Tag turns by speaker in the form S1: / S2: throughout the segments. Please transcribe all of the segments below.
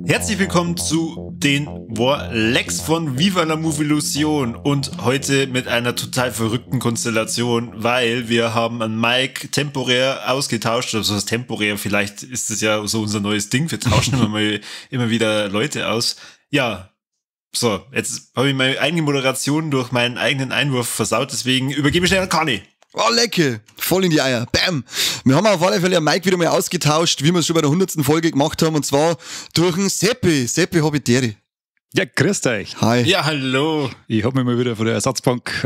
S1: Herzlich willkommen zu den Warlecks von Viva la Movilusion und heute mit einer total verrückten Konstellation, weil wir haben einen Mike temporär ausgetauscht, also das temporär, vielleicht ist es ja so unser neues Ding, wir tauschen immer mal immer wieder Leute aus. Ja, so, jetzt habe ich meine eigene Moderation durch meinen eigenen Einwurf versaut, deswegen übergebe ich schnell an Kani.
S2: Oh, lecke! Voll in die Eier. Bam! Wir haben auf alle Fälle Mike wieder mal ausgetauscht, wie wir es schon bei der 100. Folge gemacht haben, und zwar durch den Seppi. Seppi, hab ich dir.
S3: Ja, grüßt euch.
S2: Hi.
S1: Ja, hallo.
S3: Ich hab mich mal wieder von der Ersatzbank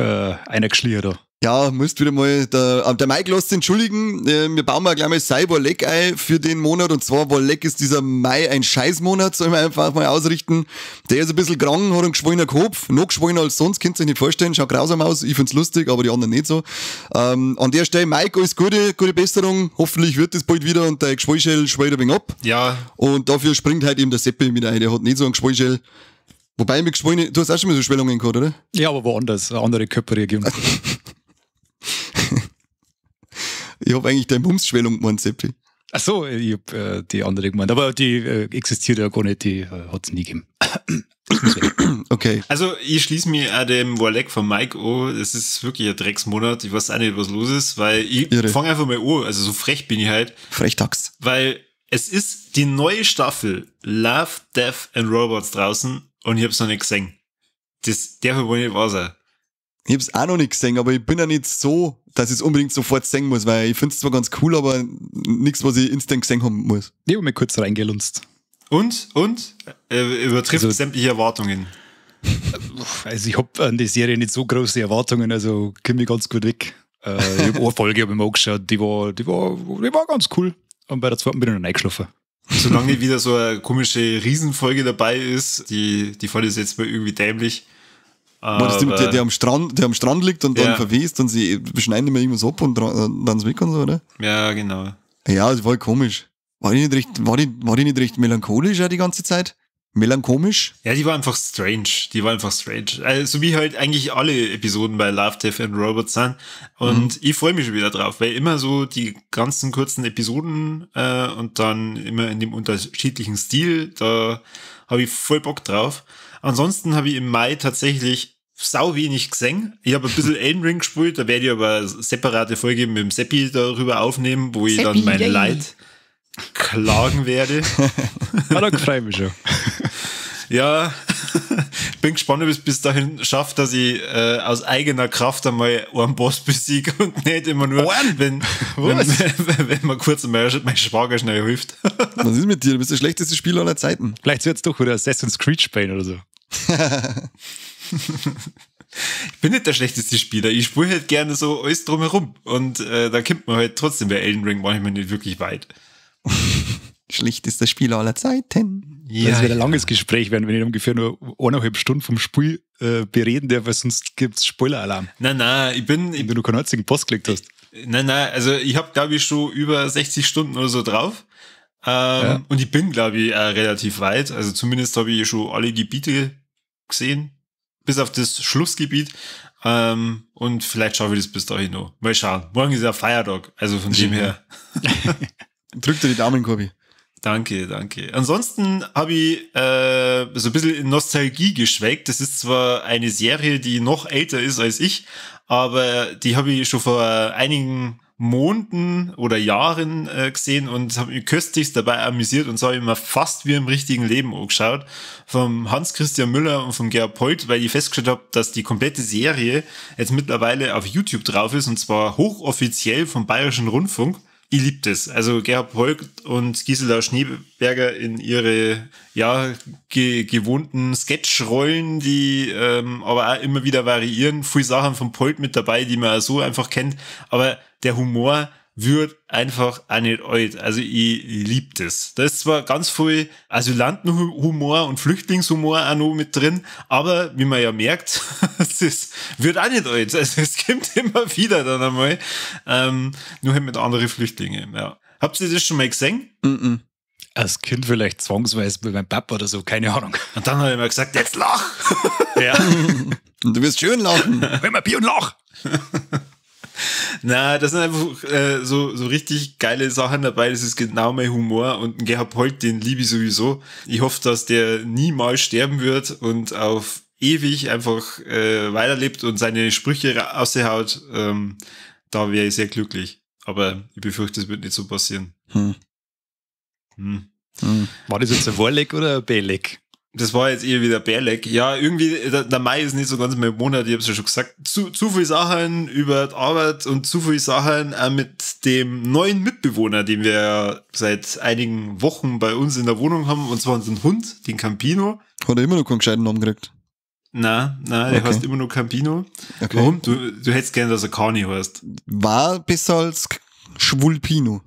S3: eingeschliehen da.
S2: Ja, musst wieder mal, der Mike lässt sich entschuldigen, wir bauen mal gleich mal Cyber-Leck ein für den Monat, und zwar, weil Leck ist dieser Mai ein Scheißmonat, soll man einfach mal ausrichten. Der ist ein bisschen krank, hat einen geschwollenen Kopf, noch geschwollener als sonst, könnt ihr euch nicht vorstellen, schaut grausam aus, ich find's lustig, aber die anderen nicht so. An der Stelle, Mike, alles Gute, gute Besserung, hoffentlich wird das bald wieder und der Geschwollschädel schwellt ein wenig ab.
S1: Ja.
S2: Und dafür springt halt eben der Seppi mit ein, der hat nicht so einen Geschwollschädel. Wobei mit geschwollenen, du hast auch schon mal so Schwellungen gehabt, oder?
S3: Ja, aber woanders, eine andere Körperregion.
S2: Ich hab eigentlich deine Bumsschwellung gemeint, Seppi.
S3: Ach so, ich hab die andere gemeint. Aber die existiert ja gar nicht, die hat es nie gegeben.
S2: Okay.
S1: Also ich schließe mich auch dem Warleck von Mike an. Es ist wirklich ein Drecksmonat. Ich weiß auch nicht, was los ist, weil ich fange einfach mal an. Also so frech bin ich halt.
S2: Frechtags.
S1: Weil es ist die neue Staffel Love, Death and Robots draußen und ich hab's noch nicht gesehen. Das darf wohl nicht wahr sein.
S2: Ich hab's auch noch nicht gesehen, aber ich bin ja nicht so, dass ich es unbedingt sofort sehen muss, weil ich find's zwar ganz cool, aber nichts, was ich instant gesehen haben muss.
S3: Ich hab mir kurz reingelunzt.
S1: Und? Übertrifft also sämtliche Erwartungen.
S3: Also ich hab an die Serie nicht so große Erwartungen, also komme ich ganz gut weg. Ich hab eine Folge hab ich mir angeschaut, die war ganz cool. Und bei der zweiten bin ich noch eingeschlafen.
S1: Solange nicht wieder so eine komische Riesenfolge dabei ist, die fand ich jetzt mal irgendwie dämlich.
S2: War das der am Strand liegt und dann verwest und sie schneiden immer irgendwas ab und dann weg und so, oder?
S1: Ja, genau.
S2: Ja, das war komisch. War die nicht recht melancholisch auch die ganze Zeit? Melanchomisch?
S1: Ja, die war einfach strange. Also, so wie halt eigentlich alle Episoden bei Love, Death and Robots sind. Und ich freue mich schon wieder drauf, weil immer so die ganzen kurzen Episoden und dann immer in dem unterschiedlichen Stil, da habe ich voll Bock drauf. Ansonsten habe ich im Mai tatsächlich sau wenig gesehen. Ich habe ein bisschen Elden Ring gespielt, da werde ich aber eine separate Folge mit dem Seppi darüber aufnehmen, wo ich Seppi, dann mein Leid klagen werde.
S3: Ah, da freue ich mich schon.
S1: Ja, bin gespannt, ob ich es bis dahin schaffe, dass ich aus eigener Kraft einmal einen Boss besiege und nicht immer nur, wenn man kurz mein Schwager schnell hilft.
S2: Was ist mit dir? Du bist der schlechteste Spieler aller Zeiten.
S3: Vielleicht wird es doch wieder Assassin's Creed spielen oder so.
S1: Ich bin nicht der schlechteste Spieler. Ich spiele halt gerne so alles drumherum. Und da kommt man halt trotzdem bei Elden Ring manchmal nicht wirklich weit.
S2: Schlechtester Spieler aller Zeiten.
S3: Ja, das wird ein langes Gespräch werden, wenn ich ungefähr nur 1,5 Stunden vom Spiel bereden darf, weil sonst gibt es Spoiler-Alarm.
S1: Nein, ich bin...
S3: Wenn du keinen einzigen Post geklickt hast.
S1: Nein, also ich habe, glaube ich, schon über 60 Stunden oder so drauf. Und ich bin, glaube ich, relativ weit. Also zumindest habe ich schon alle Gebiete gesehen, bis auf das Schlussgebiet. Und vielleicht schaffe ich das bis dahin noch. Mal schauen. Morgen ist ja Feiertag, also von dem her.
S2: Drück dir die Daumen, Corby.
S1: Danke, danke. Ansonsten habe ich so ein bisschen in Nostalgie geschwelgt. Das ist zwar eine Serie, die noch älter ist als ich, aber die habe ich schon vor einigen Monaten oder Jahren gesehen und habe mich köstlichst dabei amüsiert und so habe ich mir fast wie im richtigen Leben angeschaut. Vom Hans-Christian Müller und vom Gerhard Polt, weil ich festgestellt habe, dass die komplette Serie jetzt mittlerweile auf YouTube drauf ist und zwar hochoffiziell vom Bayerischen Rundfunk. Ich liebe das. Also Gerhard Polt und Gisela Schneeberger in ihre gewohnten Sketchrollen, die aber auch immer wieder variieren. Viele Sachen von Polt mit dabei, die man so einfach kennt. Aber der Humor wird einfach auch nicht alt. Also ich lieb das. Da ist zwar ganz viel Asylantenhumor und Flüchtlingshumor auch noch mit drin, aber wie man ja merkt, es wird auch nicht alt. Also es kommt immer wieder dann einmal. Nur halt mit anderen Flüchtlingen, ja. Habt ihr das schon mal gesehen?
S2: Mm-mm.
S3: Als Kind vielleicht zwangsweise mit meinem Papa oder so, keine Ahnung.
S1: Und dann habe ich immer gesagt, jetzt lach!
S3: Ja.
S2: Und du wirst schön lachen.
S3: Hol mal Bier und lach!
S1: Na, das sind einfach so richtig geile Sachen dabei. Das ist genau mein Humor. Und Gerhard Polt, den liebe ich sowieso. Ich hoffe, dass der niemals sterben wird und auf ewig einfach weiterlebt und seine Sprüche raushaut. Da wäre ich sehr glücklich. Aber ich befürchte, das wird nicht so passieren.
S2: Hm.
S1: Hm.
S2: Hm.
S3: War das jetzt ein Warleck oder ein Bärleck?
S1: Das war jetzt eher wieder Bärleck. Ja, irgendwie, der Mai ist nicht so ganz mein Monat, ich hab's ja schon gesagt. Zu viel Sachen über die Arbeit und zu viel Sachen auch mit dem neuen Mitbewohner, den wir seit einigen Wochen bei uns in der Wohnung haben, und zwar unseren Hund, den Campino.
S2: Hat er immer noch keinen gescheiten Namen gekriegt?
S1: Nein, der
S2: Okay.
S1: heißt immer noch Campino.
S2: Okay.
S1: Warum? Du hättest gern, dass er Kani heißt.
S2: War besser als Schwulpino.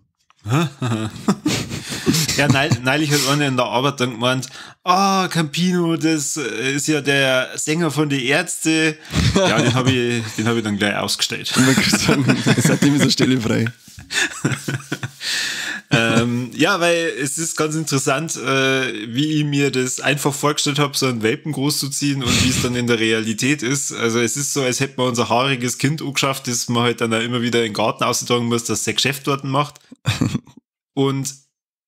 S1: Ja, neulich hat einer in der Arbeit dann gemeint, Campino, das ist ja der Sänger von die Ärzte. Ja, den hab ich dann gleich ausgestellt.
S2: Ich wollte sagen, seitdem ist er Stelle frei.
S1: Ja, weil es ist ganz interessant, wie ich mir das einfach vorgestellt habe, so einen Welpen großzuziehen und wie es dann in der Realität ist. Also es ist so, als hätte man unser haariges Kind angeschafft, das man halt dann auch immer wieder in den Garten austragen muss, dass sein Geschäft dort macht. Und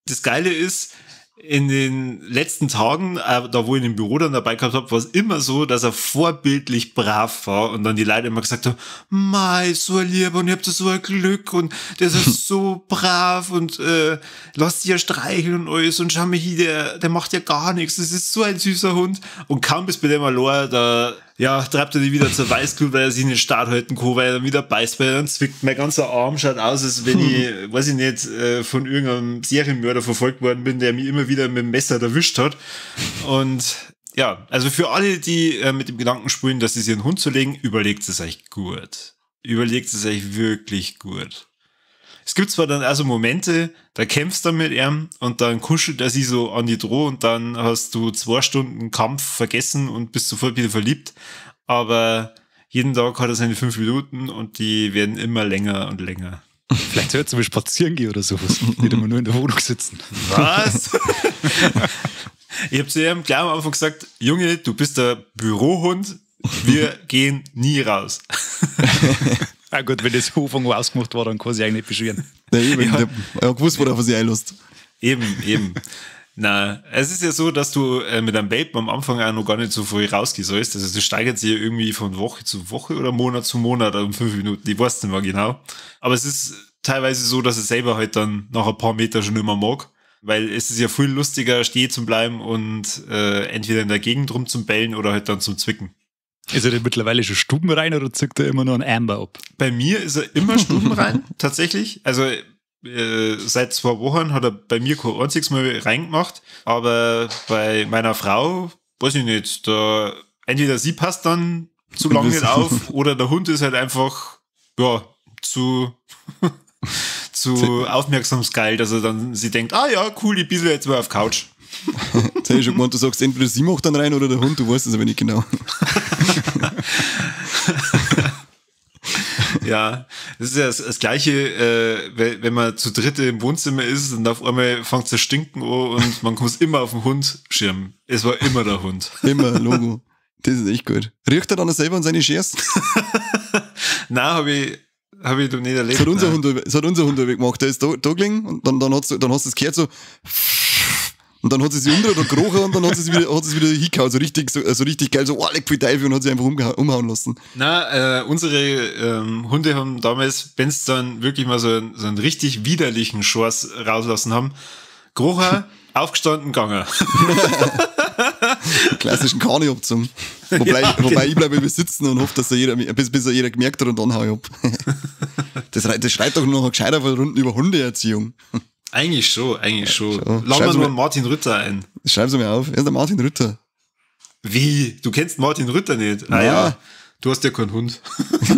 S1: das Geile ist, in den letzten Tagen, da wo ich im Büro dann dabei gehabt hab, war es immer so, dass er vorbildlich brav war und dann die Leute immer gesagt haben, Mei, so ein Lieber und ich hab da so ein Glück und der ist so brav und lass dich ja streicheln und alles und schau mal hier, der macht ja gar nichts, das ist so ein süßer Hund. Und kaum bist bei dem allein, da ja, treibt er die wieder zur Weißglut, weil er sich nicht stark halten kann, weil er dann wieder beißt, weil er dann zwickt. Mein ganzer Arm schaut aus, als wenn ich, weiß ich nicht, von irgendeinem Serienmörder verfolgt worden bin, der mich immer wieder mit dem Messer erwischt hat. Und ja, also für alle, die mit dem Gedanken spielen, dass sie sich einen Hund zu legen, überlegt es euch gut. Überlegt es euch wirklich gut. Es gibt zwar dann also Momente, da kämpfst du mit ihm und dann kuschelt er sich so an die Droh und dann hast du 2 Stunden Kampf vergessen und bist sofort wieder verliebt. Aber jeden Tag hat er seine 5 Minuten und die werden immer länger und länger.
S3: Vielleicht sollst du mal spazieren gehen oder sowas. Nicht immer nur in der Wohnung sitzen.
S1: Was? Ich hab zu ihm gleich am Anfang gesagt, Junge, du bist der Bürohund, wir gehen nie raus.
S3: Ah gut, wenn das Anfang ausgemacht war, dann kann sich eigentlich nicht beschweren.
S2: Ja, eben, ja. Ich hab gewusst, worauf er sich einlässt.
S1: Eben. Na, es ist ja so, dass du mit einem Welpen am Anfang auch noch gar nicht so früh rausgehen sollst. Also das steigert sich ja irgendwie von Woche zu Woche oder Monat zu Monat um 5 Minuten. Ich weiß nicht mehr genau. Aber es ist teilweise so, dass es selber halt dann nach ein paar Meter schon immer mag. Weil es ist ja viel lustiger, stehen zu bleiben und entweder in der Gegend rumzubellen oder halt dann zum Zwicken.
S3: Ist er denn mittlerweile schon stubenrein oder zückt er immer nur einen Amber ab?
S1: Bei mir ist er immer stubenrein, tatsächlich. Also seit 2 Wochen hat er bei mir kein einziges Mal reingemacht. Aber bei meiner Frau, weiß ich nicht, da entweder sie passt dann zu lange nicht auf oder der Hund ist halt einfach ja, zu aufmerksamsgeil, dass er dann sie denkt, ah ja, cool, ich bissel jetzt mal auf Couch.
S2: Jetzt hätte ich schon gemeint, du sagst, entweder sie macht dann rein oder der Hund, du weißt es aber nicht genau.
S1: Ja, das ist ja das Gleiche, wenn man zu dritt im Wohnzimmer ist und auf einmal fängt es zu stinken an und man muss immer auf den Hund schirmen. Es war immer der Hund.
S2: Immer, Logo. Das ist echt gut. Riecht er dann selber an seine Shares?
S1: Nein, habe ich noch nicht erlebt.
S2: Das hat unser Hund gemacht. Der ist da gelegen und dann hast du es gehört so. Und dann hat sie sich umgedreht und gerochen und dann hat sie es wieder, hingehauen. So richtig, so richtig geil, so, oh, leck viel Teufel, und hat sie einfach umhauen lassen.
S1: Na, unsere Hunde haben damals, wenn es dann wirklich mal so einen richtig widerlichen Schorz rauslassen haben, gerochen, aufgestanden, gegangen.
S2: Klassischen Kani abgezogen. Wobei, ja, genau. Wobei ich bleibe immer sitzen und hoffe, dass jeder, bis jeder gemerkt hat und dann hau ich ab. Das schreit doch noch gescheiter von Runden über Hundeerziehung.
S1: Eigentlich schon, eigentlich schon. Lass mal nur Martin Rütter ein.
S2: Schreib's mir auf. Er ist der Martin Rütter.
S1: Wie? Du kennst Martin Rütter nicht? Ah ja. Du hast ja keinen Hund.
S2: Ich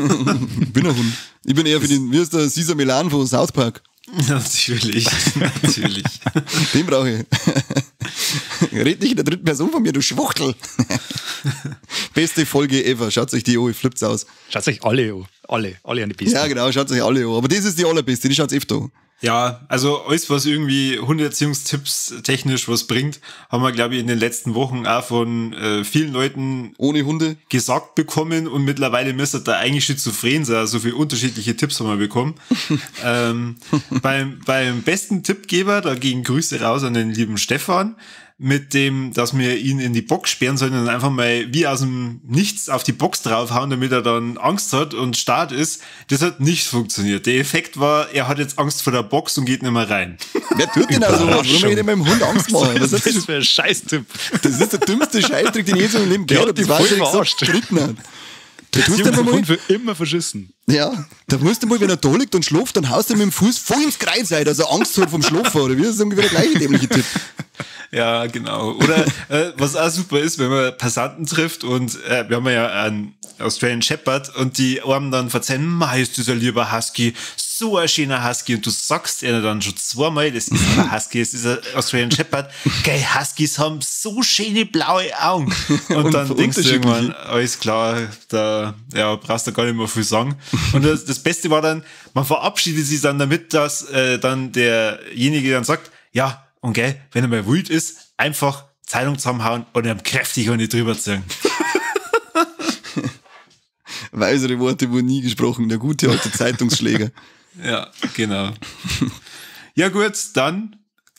S2: bin ein Hund. Ich bin eher für den, wie ist der Cesar Milan von South Park?
S1: Natürlich, natürlich.
S2: Den brauche ich. Red nicht in der dritten Person von mir, du Schwuchtel. Beste Folge ever. Schaut euch die an, flippt's aus.
S3: Schaut euch alle an. Alle an die besten.
S2: Ja, genau, schaut euch alle an. Aber das ist die allerbeste, die schaut's öfter an.
S1: Ja, also alles, was irgendwie Hundeerziehungstipps technisch was bringt, haben wir, glaube ich, in den letzten Wochen auch von vielen Leuten
S2: ohne Hunde
S1: gesagt bekommen und mittlerweile müsste da eigentlich schizophren sein. So viele unterschiedliche Tipps haben wir bekommen. Beim besten Tippgeber, da gehen Grüße raus an den lieben Stefan, mit dem, dass wir ihn in die Box sperren sollen und einfach mal wie aus dem Nichts auf die Box draufhauen, damit er dann Angst hat und stark ist. Das hat nicht funktioniert. Der Effekt war, er hat jetzt Angst vor der Box und geht nicht mehr rein.
S2: Wer tut denn also was? Warum will ich denn meinem Hund Angst machen?
S3: Was ist das für ein Scheißtipp?
S2: Das ist der dümmste Scheißtrick, den ich je in meinem Leben gehört habe.
S3: Das war schon gesagt.
S2: Da
S3: tust du mal für immer verschissen.
S2: Ja, da musst du mal, wenn er da liegt und schläft, dann haust du mit dem Fuß voll ins Kreuz rein, dass er Angst hat vom Schlafen, oder wie? Das ist ungefähr der gleiche dämliche Tipp.
S1: Ja, genau. Oder was auch super ist, wenn man Passanten trifft und wir haben ja einen Australian Shepherd und die Armen dann verzeihen, mei, ist dieser lieber Husky, so ein schöner Husky. Und du sagst ihnen dann schon zweimal, das ist ein Husky, es ist ein Australian Shepherd. Geil, Huskies haben so schöne blaue Augen. Und dann denkst du irgendwann, alles klar, da ja, brauchst du gar nicht mehr viel sagen. Und das Beste war dann, man verabschiedet sich dann damit, dass dann derjenige dann sagt, ja, und gell, wenn er mal wild ist, einfach Zeitung zusammenhauen und ihm kräftig und nicht drüber ziehen.
S2: Weisere Worte wurden nie gesprochen, der gute alte Zeitungsschläger.
S1: Ja, genau. Ja gut, dann,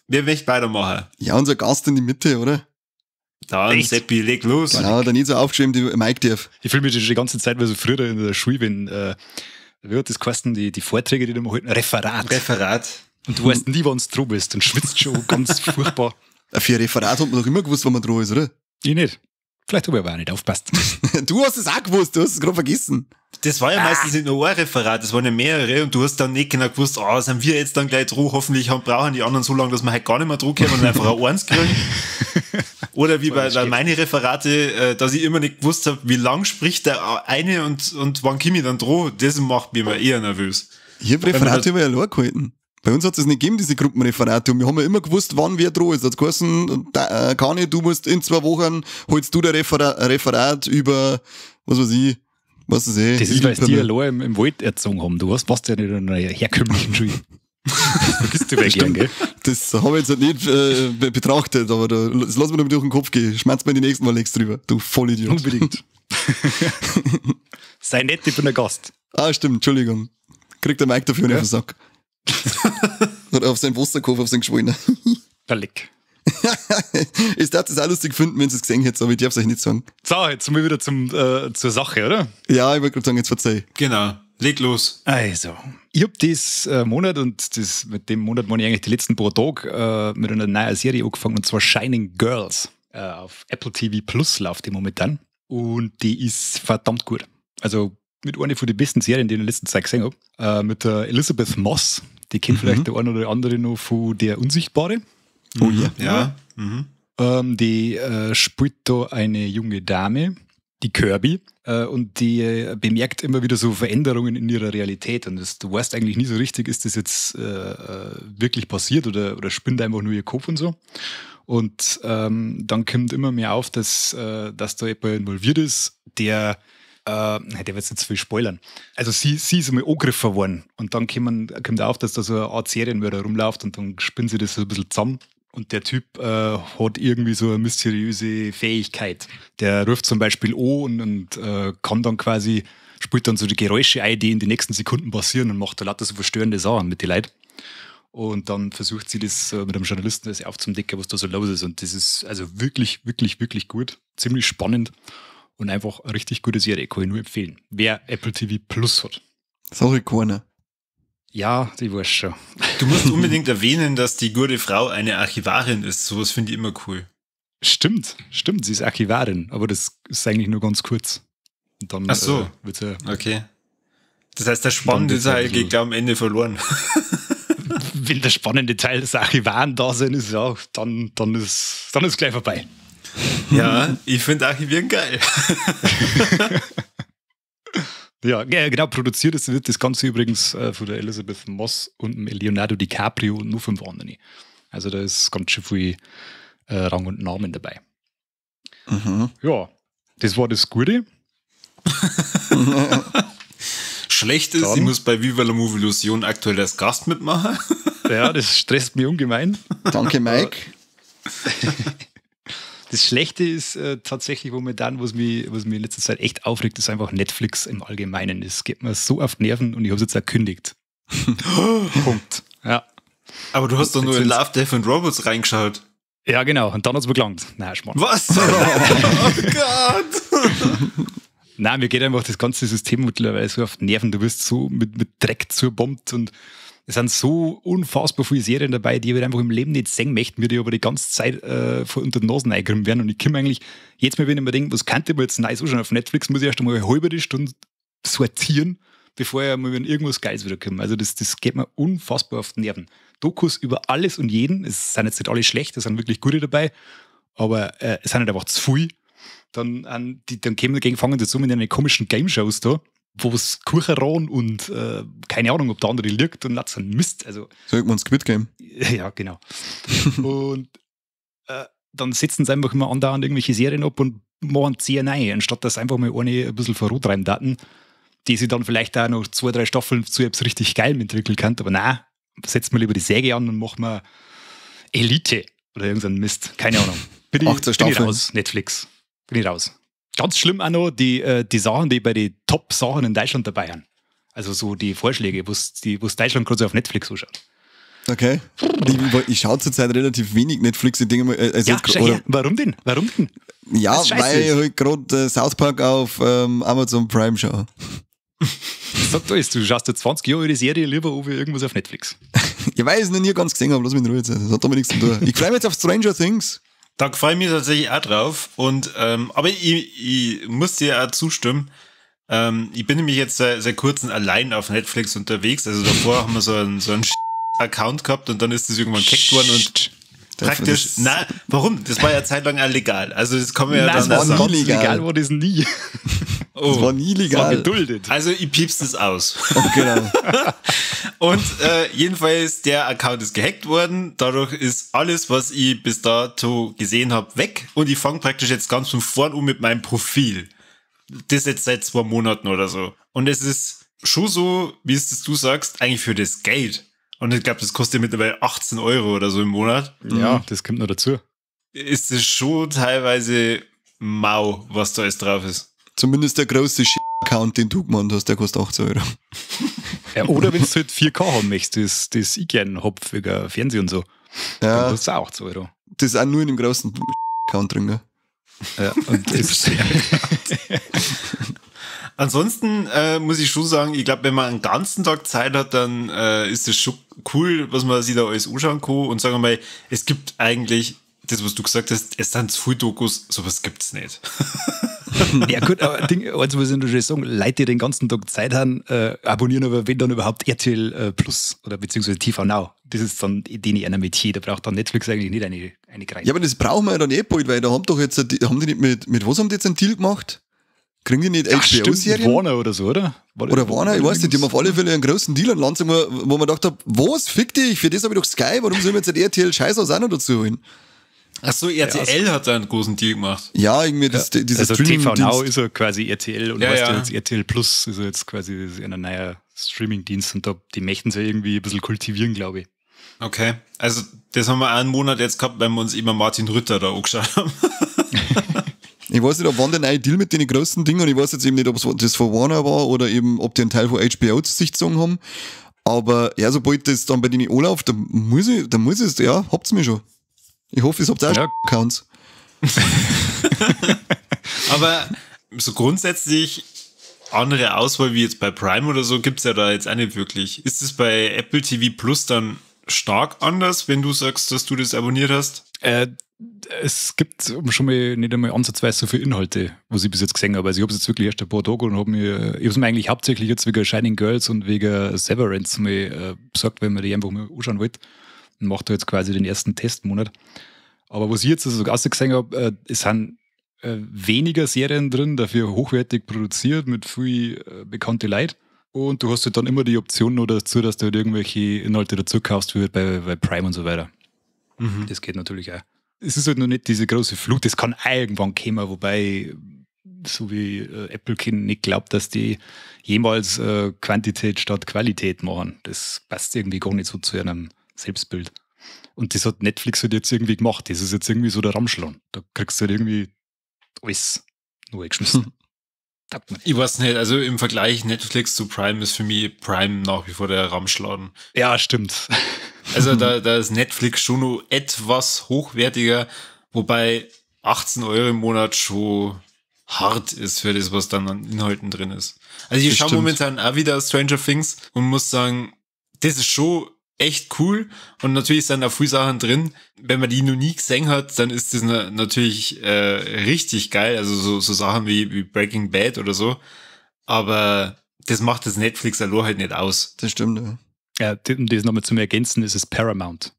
S1: wer möchte weitermachen?
S2: Ja, unser Gast in die Mitte, oder?
S1: Dann, echt? Seppi, leg los.
S2: Genau, dann nicht so aufgeschrieben, die Mike darf.
S3: Ich fühle mich schon die ganze Zeit, weil so früher in der Schule, wenn, wie hat das geheißen, die Vorträge, die da immer halten? Referat.
S1: Referat.
S3: Und du weißt nie, wann du dran bist und schwitzt schon ganz furchtbar.
S2: Für ein Referat hat man doch immer gewusst, wann man dran ist, oder?
S3: Ich nicht. Vielleicht habe ich aber auch nicht aufgepasst.
S2: Du hast es auch gewusst, du hast es gerade vergessen.
S1: Das war ja meistens nicht nur ein Referat, das waren ja mehrere und du hast dann nicht genau gewusst, oh, sind wir jetzt dann gleich dran, hoffentlich brauchen die anderen so lange, dass wir halt gar nicht mehr dran kommen und einfach ein eins kriegen. Oder wie bei meinen Referate, dass ich immer nicht gewusst habe, wie lang spricht der eine und wann komme ich dann dran, das macht mich immer eher nervös.
S2: Ich habe Referate immer allein gehalten. Bei uns hat es nicht gegeben, diese Gruppenreferate. Und wir haben ja immer gewusst, wann wer dran ist. Das hat geheißen, Kani, du musst in 2 Wochen, holst du der Referat über, was weiß ich, was weiß ich.
S3: Das ist, weil sie die allein im Wald erzogen haben. Du warst ja nicht in einer herkömmlichen Schule. Das vergisst du weg, gern, gell?
S2: Das habe ich jetzt nicht betrachtet, aber das lass mir noch durch den Kopf gehen. Schmerz mir die nächsten Mal nichts drüber, du Vollidiot.
S3: Unbedingt. Sei nett, ich bin der Gast.
S2: Ah, stimmt, Entschuldigung. Kriegt der Mike dafür nicht auf den Sack. Oder auf seinen Wasserkopf, auf seinen Geschwollenen.
S3: Der Leck.
S2: Ich darf das auch lustig finden, wenn sie es gesehen hätten, aber ich darf es euch nicht sagen.
S3: So, jetzt sind wir wieder zur Sache, oder?
S2: Ja, ich wollte gerade sagen, jetzt verzeih.
S1: Genau, leg los.
S3: Also, ich hab das Monat und das, mit dem Monat meine ich eigentlich die letzten paar Tage mit einer neuen Serie angefangen, und zwar Shining Girls. Auf Apple TV Plus läuft die momentan. Und die ist verdammt gut. Also, mit einer von den besten Serien, die ich in der letzten Zeit gesehen habe. Mit der Elizabeth Moss. Die kennt vielleicht der eine oder andere noch von Der Unsichtbare.
S2: Oh ja.
S1: Ja. Mhm.
S3: Die spielt da eine junge Dame, die Kirby, und die bemerkt immer wieder so Veränderungen in ihrer Realität. Und das, du weißt eigentlich nie so richtig, ist das jetzt wirklich passiert oder spinnt einfach nur ihr Kopf und so. Und dann kommt immer mehr auf, dass da jemand involviert ist, der der wird jetzt viel spoilern. Also sie ist einmal angegriffen worden und dann kommt auf, dass da so eine Art Serienmörder rumläuft und dann spinnt sie das so ein bisschen zusammen. Und der Typ hat irgendwie so eine mysteriöse Fähigkeit. Der ruft zum Beispiel an und kann dann quasi, spielt dann so die Geräusche ein, die in den nächsten Sekunden passieren und macht da lauter so verstörende Sachen mit den Leuten. Und dann versucht sie das mit einem Journalisten das aufzudecken, was da so los ist. Und das ist also wirklich, wirklich, wirklich gut. Ziemlich spannend. Und einfach eine richtig gute Serie, kann ich nur empfehlen. Wer Apple TV Plus hat.
S2: Sorry, keiner.
S3: Ja, die weiß schon.
S1: Du musst unbedingt erwähnen, dass die gute Frau eine Archivarin ist. Sowas finde ich immer cool.
S3: Stimmt, sie ist Archivarin, aber das ist eigentlich nur ganz kurz. Und dann,
S1: ach so, wird's ja, okay. Das heißt, der spannende Teil geht gleich am Ende verloren.
S3: Wenn der spannende Teil des Archivaren-Dasein ist, ja, dann ist gleich vorbei.
S1: Ja, ich finde Archivieren geil.
S3: Ja, genau, produziert wird das Ganze übrigens von der Elisabeth Moss und Leonardo DiCaprio und nur 5 anderen. Also da ist ganz schön viel Rang und Namen dabei. Mhm. Ja, das war das Gute.
S1: Schlecht ist, dann, ich muss bei Viva la Movilusion aktuell als Gast mitmachen.
S3: Ja, das stresst mich ungemein.
S2: Danke, Mike.
S3: Das Schlechte ist tatsächlich momentan, was mich in letzter Zeit echt aufregt, ist einfach Netflix im Allgemeinen. Es geht mir so auf die Nerven und ich habe es jetzt erkündigt. Punkt. Ja.
S1: Aber du hast doch nur in Love, Death and Robots reingeschaut.
S3: Ja, genau. Und dann hat es mir gelangt. Nein, Schmarrn.
S1: Was? Oh Gott!
S3: Nein, mir geht einfach das ganze System mittlerweile so auf die Nerven. Du wirst so mit Dreck zubombt und es sind so unfassbar viele Serien dabei, die ich einfach im Leben nicht sehen möchte, mir die aber die ganze Zeit vor unter den Nasen eingerimmt werden. Und ich komme eigentlich, jetzt mal, wenn ich mir denke, was könnte man jetzt nice anschauen auf Netflix, muss ich erst einmal eine halbe Stunde sortieren, bevor ich mal irgendwas Geiles wieder komme. Also das geht mir unfassbar auf die Nerven. Dokus über alles und jeden, es sind jetzt nicht alle schlecht, es sind wirklich gute dabei, aber es sind halt einfach zu viel. Dann fangen sie zu mit den komischen Game-Shows da, wo es Kucheron und keine Ahnung, ob der andere liegt und so ein Mist. Also,
S2: so irgendwann Squid Game.
S3: Ja, genau. Und dann setzen sie einfach immer andauernd irgendwelche Serien ab und machen 10 rein, anstatt dass einfach mal eine ein bisschen vorantreiben daten, die sie dann vielleicht auch noch 2, 3 Staffeln zu etwas richtig geil entwickeln kann. Aber nein, setzen wir lieber die Säge an und machen wir Elite oder irgendeinen Mist. Keine Ahnung. Bin ich raus, Netflix. Bin ich raus. Ganz schlimm auch noch die Sachen, die bei den Top-Sachen in Deutschland dabei sind. Also so die Vorschläge, wo's Deutschland gerade so auf Netflix anschaut.
S2: Okay. Ich schaue zurzeit relativ wenig Netflix. Ich denke mal, also
S3: ja, jetzt, oder, warum denn? Warum denn?
S2: Ja, weil ich halt gerade South Park auf Amazon Prime schaue.
S3: Sag du es, du schaust dir 20 Jahre die Serie lieber über irgendwas auf Netflix.
S2: Ich weiß es noch nie ganz gesehen, aber lass mich in Ruhe jetzt. Das hat damit nichts zu tun. Ich freue mich jetzt auf Stranger Things.
S1: Da freue ich mich tatsächlich auch drauf. Und, aber ich muss dir auch zustimmen. Ich bin nämlich jetzt seit kurzem allein auf Netflix unterwegs. Also davor haben wir so einen Account gehabt und dann ist das irgendwann gehackt worden und praktisch. Na, warum? Das war ja zeitlang auch legal. Also das kann man ja dann
S3: das war nie legal. Legal war das nie.
S2: Oh, das war nie legal.
S3: Das war geduldet.
S1: Also ich piep's das aus.
S2: Oh, genau.
S1: Und jedenfalls, der Account ist gehackt worden. Dadurch ist alles, was ich bis dato gesehen habe, weg. Und ich fange praktisch jetzt ganz von vorn an mit meinem Profil. Das jetzt seit 2 Monaten oder so. Und es ist schon so, wie es das du sagst, eigentlich für das Geld. Und ich glaube, das kostet ja mittlerweile 18 Euro oder so im Monat.
S3: Ja, das kommt noch dazu.
S1: Ist es schon teilweise mau, was da alles drauf ist.
S2: Zumindest der große Account, den du gemeint hast, der kostet 18 Euro.
S3: Ja, oder wenn du halt 4K haben möchtest, das ich gerne hab, wegen Fernsehen und so.
S2: Ja.
S3: Dann kostet es auch 18 Euro.
S2: Das ist auch nur in dem großen Account drin, gell?
S3: Ja, und das
S1: Ansonsten muss ich schon sagen, ich glaube, wenn man einen ganzen Tag Zeit hat, dann ist es schon cool, was man sich da alles anschauen kann. Und sagen wir mal, es gibt eigentlich, das, was du gesagt hast, es sind zu viele Dokus, sowas gibt's nicht.
S3: Ja gut, aber Ding, eins muss ich natürlich sagen, Leute, die den ganzen Tag Zeit haben, abonnieren aber wenn dann überhaupt RTL Plus oder beziehungsweise TV Now. Das ist dann den ich einer Metier, da braucht dann Netflix eigentlich nicht eine Kreis.
S2: Ja, aber das brauchen wir ja dann eh bald, weil da haben doch jetzt, haben die nicht mit was haben die jetzt einen Deal gemacht? Kriegen die nicht HBO-Serien?
S3: Warner oder so, oder?
S2: Oder Warner, ich weiß nicht, die haben auf alle Fälle einen großen Deal an Land, wo man gedacht hat, was, fick dich, für das habe ich doch Sky, warum soll ich mir jetzt RTL Scheiß aus auch noch dazu holen?
S1: Ach so, RTL hat da einen großen Deal gemacht.
S2: Ja, irgendwie das, ja, dieser
S3: also TV Now ist ja quasi RTL und ja, weißt du, jetzt RTL Plus ist ja jetzt quasi ein neuer Streaming-Dienst und da, die möchten sie irgendwie ein bisschen kultivieren, glaube ich.
S1: Okay, also das haben wir einen Monat jetzt gehabt, weil wir uns immer Martin Rütter da angeschaut haben.
S2: Ich weiß nicht, ob wann der neue Deal mit den großen Dingen, und ich weiß jetzt eben nicht, ob es das von Warner war oder eben, ob die einen Teil von HBO zu sich gezogen haben. Aber ja, sobald das dann bei denen anläuft, dann muss ich, ja, habt's mir schon. Ich hoffe, ihr habt auch Accounts.
S1: Aber so grundsätzlich andere Auswahl wie jetzt bei Prime oder so gibt's ja da jetzt auch nicht wirklich. Ist es bei Apple TV Plus dann stark anders, wenn du sagst, dass du das abonniert hast?
S3: Es gibt schon mal nicht einmal ansatzweise so viele Inhalte, was ich bis jetzt gesehen habe. Also ich habe es jetzt wirklich erst ein paar Tage und habe mir, ich habe es mir eigentlich hauptsächlich jetzt wegen Shining Girls und wegen Severance mal besorgt, weil man die einfach mal anschauen wollte. Und macht da jetzt quasi den ersten Testmonat. Aber was ich jetzt also so gesehen habe, es sind Weniger Serien drin, dafür hochwertig produziert mit viel bekannte Leute. Und du hast halt dann immer die Option noch dazu, dass du halt irgendwelche Inhalte dazu kaufst, wie halt bei Prime und so weiter. Mhm. Das geht natürlich auch. Es ist halt noch nicht diese große Flut, das kann auch irgendwann kommen, wobei, so wie Apple nicht glaubt, dass die jemals Quantität statt Qualität machen. Das passt irgendwie gar nicht so zu einem Selbstbild. Und das hat Netflix halt jetzt irgendwie gemacht. Das ist jetzt irgendwie so der Ramschlon. Da kriegst du halt irgendwie alles nur eingeschmissen.
S1: Ich weiß nicht, also im Vergleich Netflix zu Prime ist für mich Prime nach wie vor der Ramschladen.
S3: Ja, stimmt.
S1: Also da ist Netflix schon noch etwas hochwertiger, wobei 18 Euro im Monat schon hart ist für das, was dann an Inhalten drin ist. Also ich schaue momentan auch wieder Stranger Things und muss sagen, das ist schon echt cool und natürlich sind da viele Sachen drin. Wenn man die noch nie gesehen hat, dann ist das natürlich richtig geil. Also so Sachen wie Breaking Bad oder so. Aber das macht das Netflix allein halt nicht aus.
S2: Das stimmt, ja.
S3: Ja, um das nochmal zum Ergänzen, ist es Paramount,